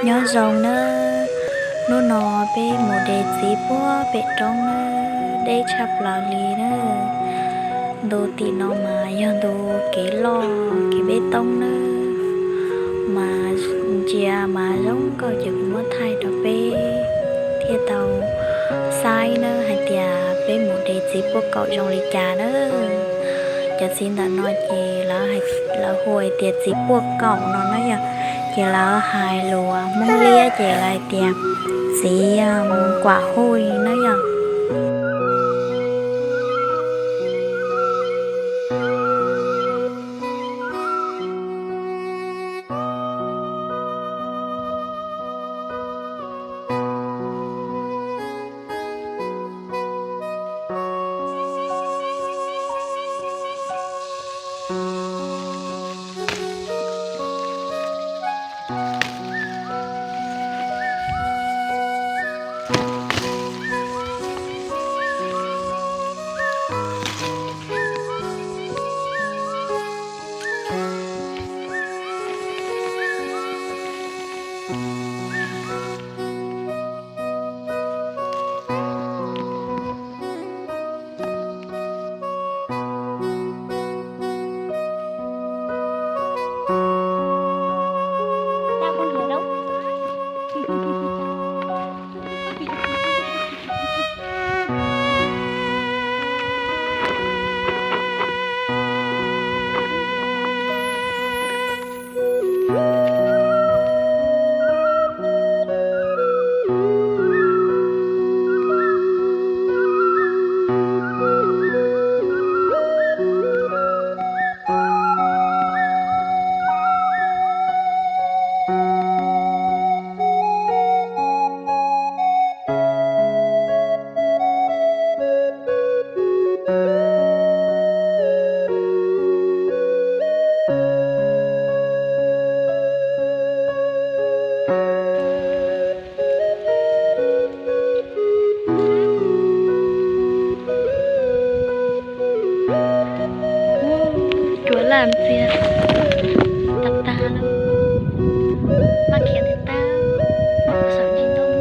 Nyob zoo nawb, hnub no peb mus de txiv puag pem roob nawb, deb tshaj plaws li nawb. Ntu tim no mas yog ntu kev loj kev peb toob nawb, mas ntsia mas zoo nkauj ces kuv muab thaij rau peb thiaj tau saib nawb hais tias peb mus de txiv puaj kaum zoo li cas nawb. Cov txiv ntawm no ces lawv hu hais tias txiv puaj kaum no nawb yog, ces lawv hais lus Hmoob Liab ces lawv hais tias txiv kuam huj nawb yog. Cua laj ntxiag, tag tag lawm, maj khiav tag tag, saum ntsis ntoo.